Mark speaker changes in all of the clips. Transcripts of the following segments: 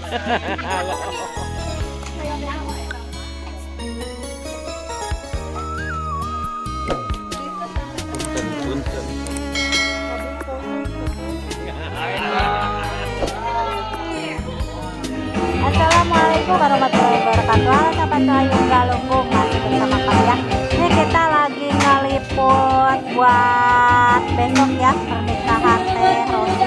Speaker 1: Punten.
Speaker 2: Assalamualaikum warahmatullahi wabarakatuh. Halo sahabat Layung Galunggung, masih bersama kalian. Ini kita lagi ngeliput buat besok ya, pernikahan Teh Rosi.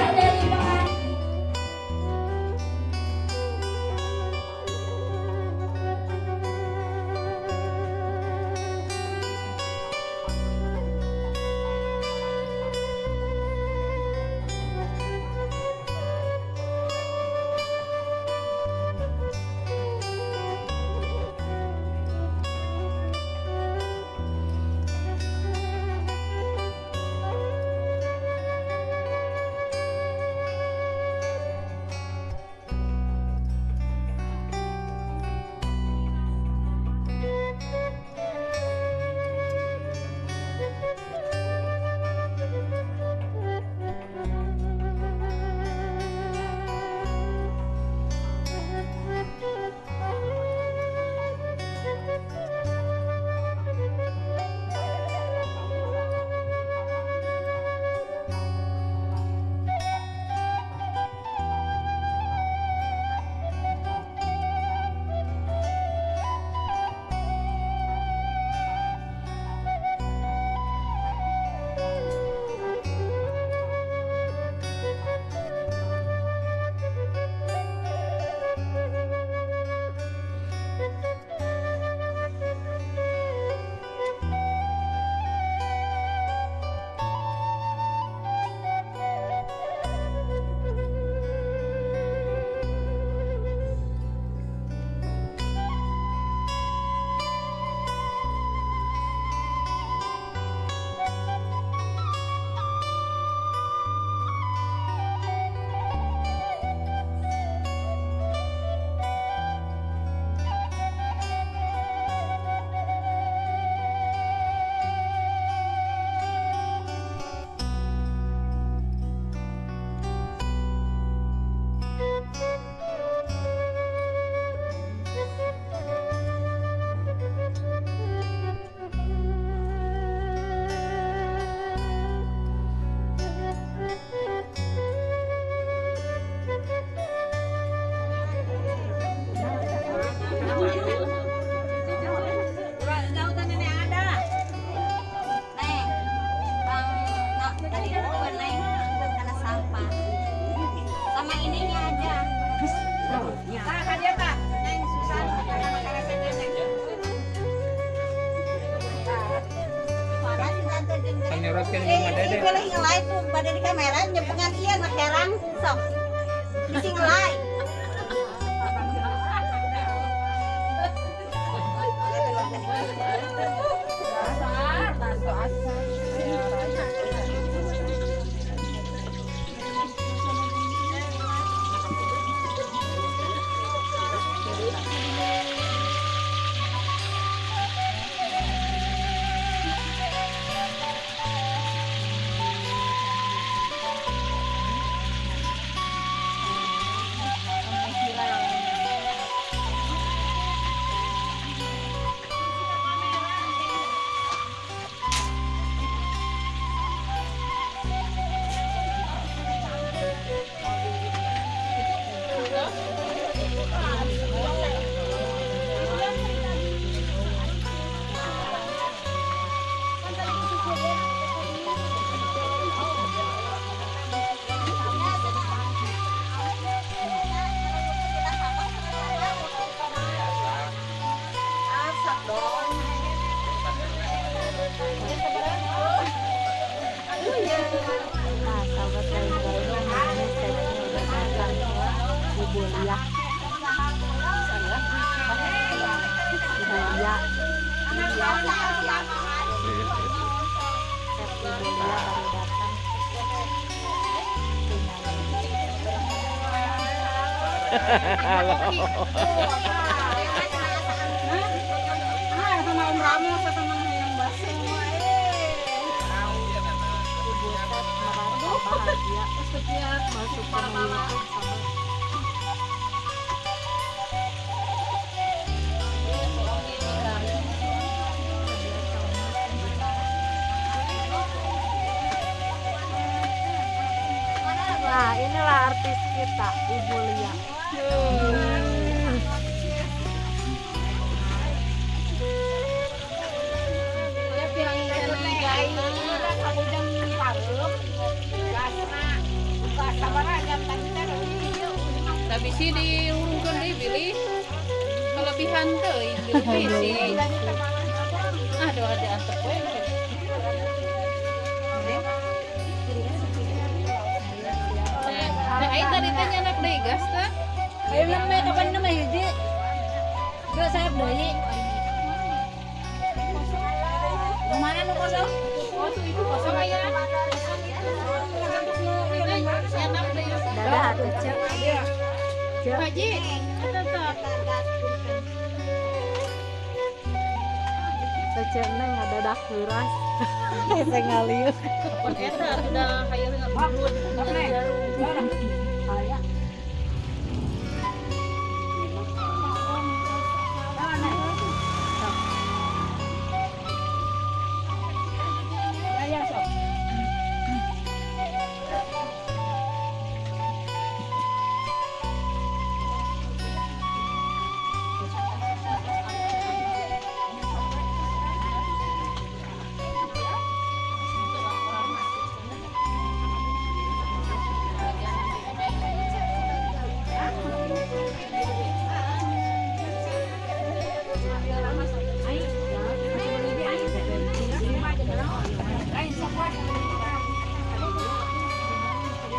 Speaker 3: Pada di kamera nyepengan iya ngeherang sok bisi ngelai.
Speaker 2: Nah, sahabat Layung Galunggung, ini chefnya udah datang ya, Ibu Lia. Ibu Lia, chef Ibu Lia baru datang.
Speaker 3: Sama Om Ramo sama yang basah.
Speaker 2: Ibu Chef merasa bahagia masuk ke YouTube sahabat. Nah, inilah artis kita, Ibu Lia.
Speaker 4: Tapi sih diurungkeun deui bilih kelebihan teuing bilih sih. Aduh ada antep we. Nah, ai tadi teh nyanak deui gas teh.
Speaker 3: Ayo neme kapan neme hiji. Geus sayap deui. Mana nu kosong?
Speaker 4: Oh, tuh itu kosong aya. Nyanak deui.
Speaker 2: Dadah atuh, Cek. Cek.
Speaker 4: Haji, eta teh.
Speaker 2: Cek neng ngadadak heuras. Hese ngaliuk.
Speaker 4: Pon eta atuh da hayang ngabulut.
Speaker 2: Aya.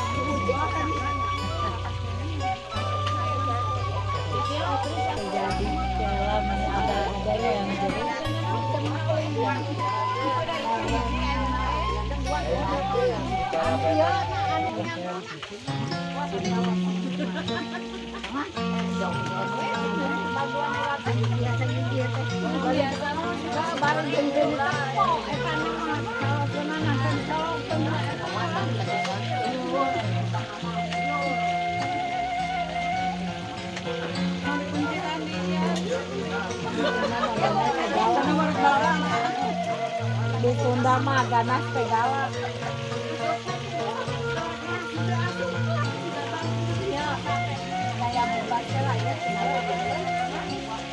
Speaker 2: Jadi jalan ada yang jadi. Di Sunda mah ganas teh galak. Kayak bebas lah ya,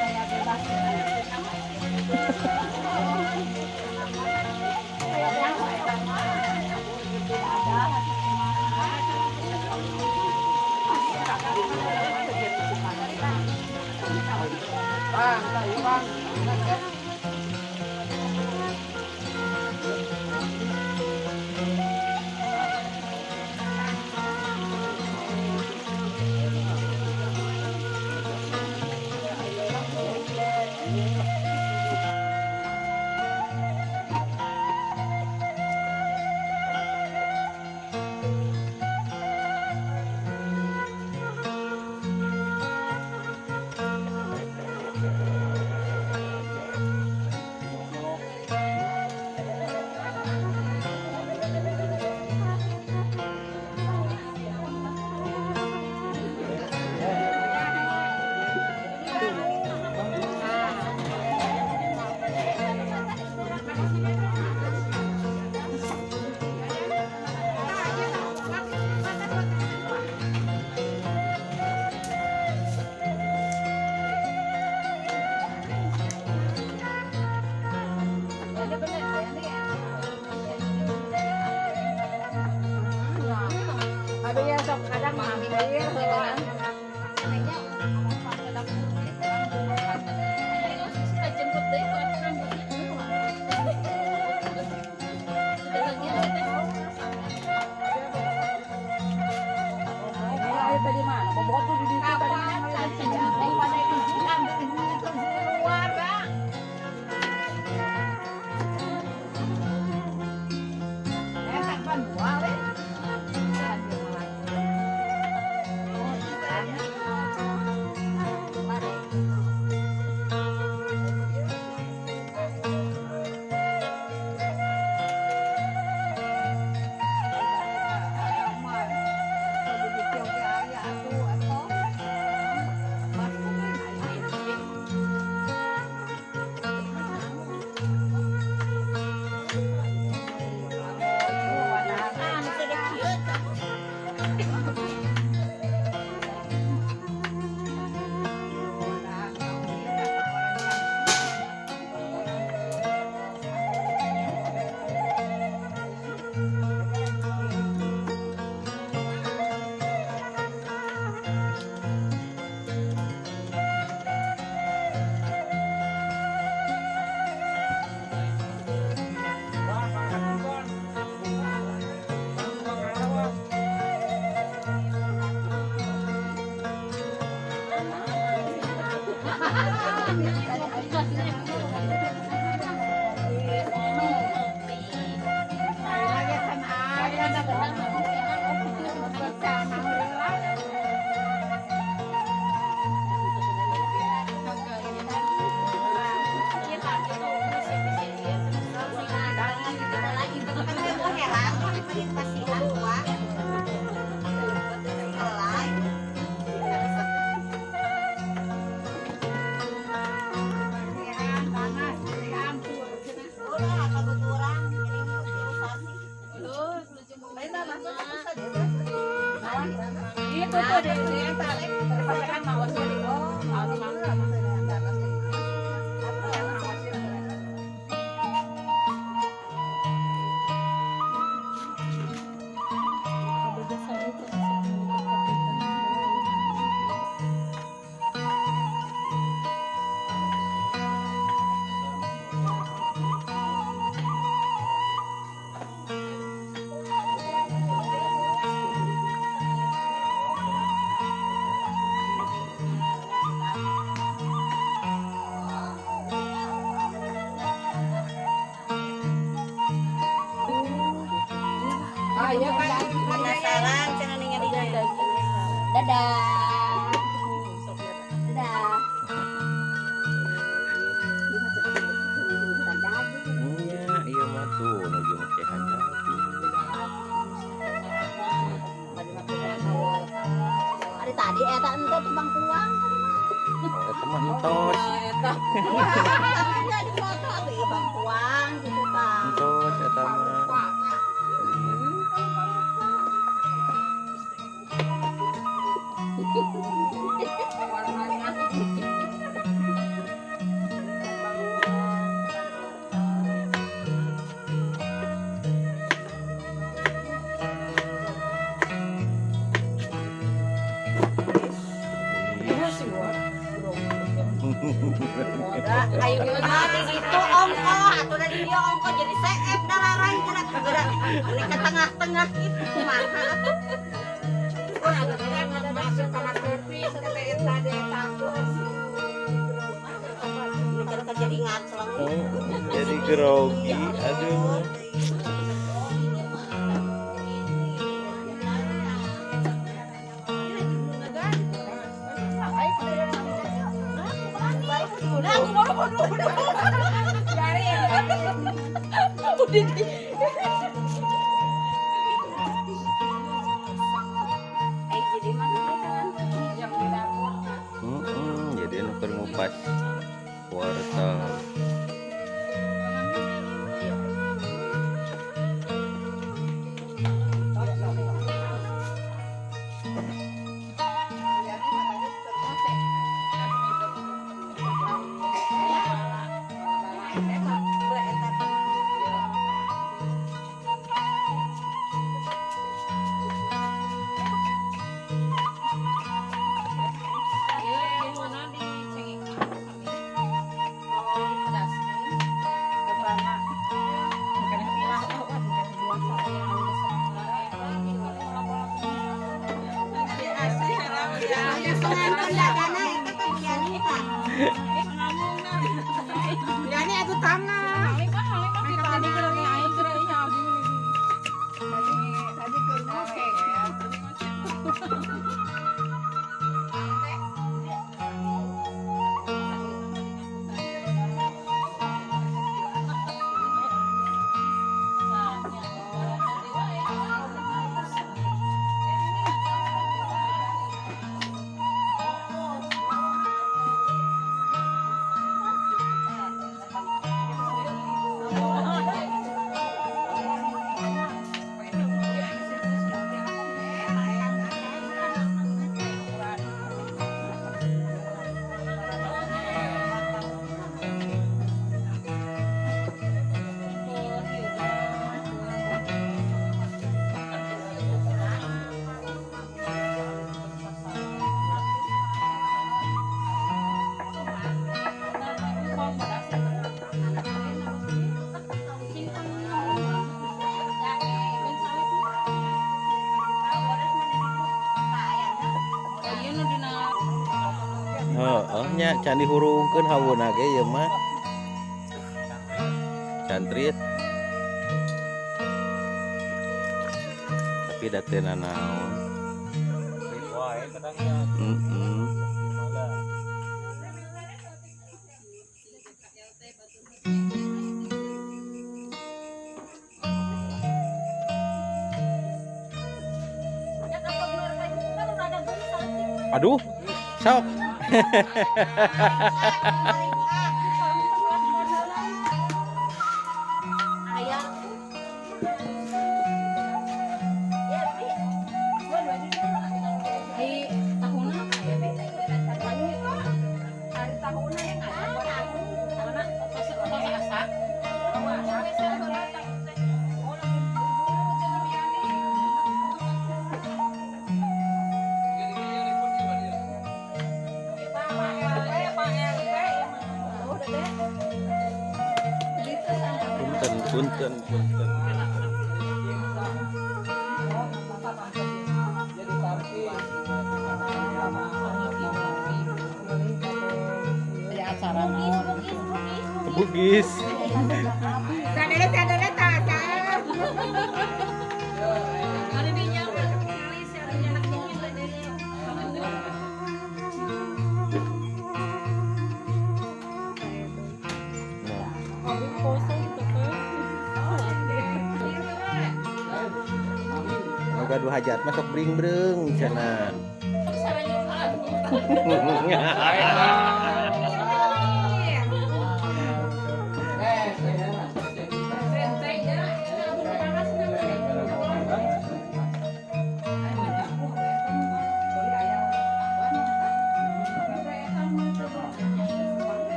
Speaker 2: kayak bebas.
Speaker 1: Bang, bang.
Speaker 3: Aduh ya sok kadang mampir heula.
Speaker 4: Jemput deui ku atuh rambutnya.
Speaker 3: Ayo tadi mana? Bobotoh di ditu tadi. Penasaran cenah ningali Dadah. Dadah.
Speaker 5: Iya, iya mah tuh nuju makehan daging.
Speaker 3: Ari tadi eta ente tuh bangkuang.
Speaker 5: Eta mah entos.
Speaker 3: Eta. Tapi di foto atuh bangkuang gitu tah.
Speaker 5: Entos eta mah.
Speaker 3: Ayo di situ ongko atau dari dia ongko jadi seep dararai gerak gerak ini ke tengah-tengah gitu kumaha atuh.
Speaker 1: Masuk kamar kopi
Speaker 3: Ini kan jadi ngacleng.
Speaker 5: Jadi grogi, aduh. Jadi nu keur ngupas wortel. Oh nya can dihurungkeun hawuna ge ieu mah. Cantrit. Tapi da teu nanaon. Heeh. Aduh, sok. Punten, punten, punten. Bugis. Nu gaduh hajat mah sok bring-breung cenah.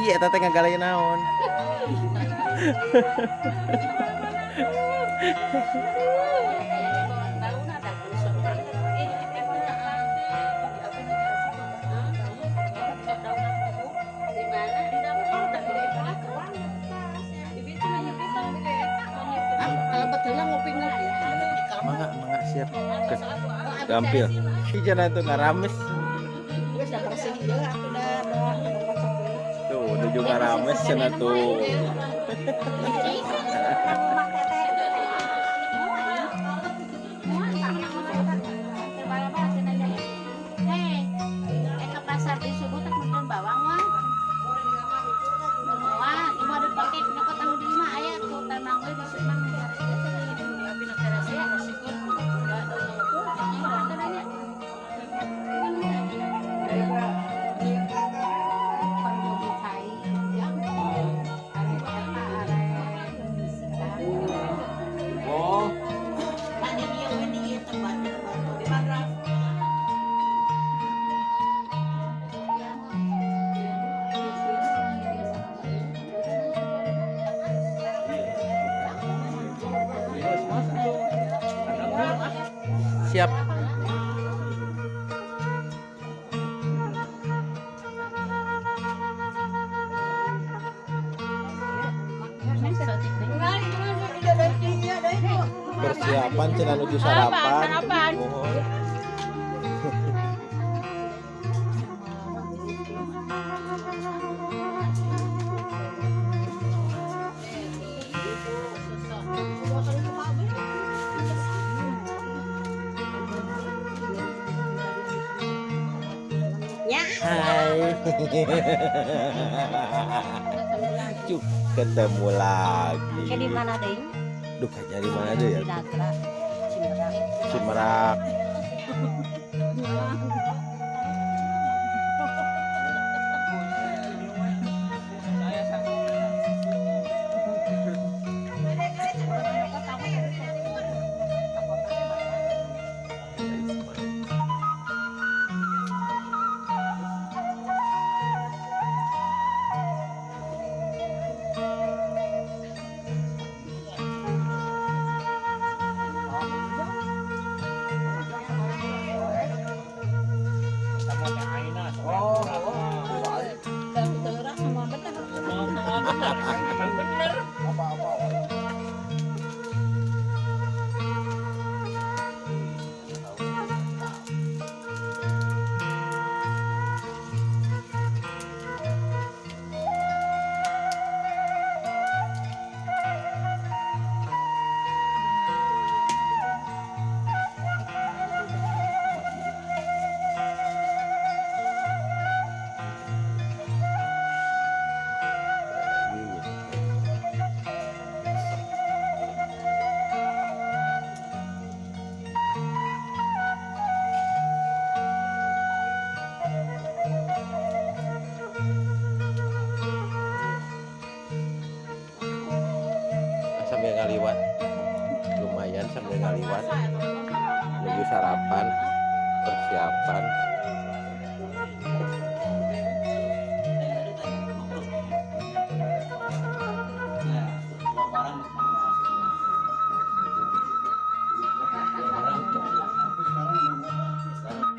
Speaker 5: Iya, eta teh ngagalain naon. Mangga, mangga siap. Gampil. Ijana tuh ngarames. Tuh, nuju ngarames cenah tuh. Siap. Persiapan cenah nuju sarapan. Mohon. Hai. Cuk, ketemu lagi.
Speaker 2: Kayak di mana deh?
Speaker 5: Duh, kayaknya di mana deh ya?
Speaker 2: Di Nagra, Cimerak.
Speaker 5: Cimerak. Sambil ngaliwat, lumayan sambil ngaliwat, nunggu sarapan, persiapan.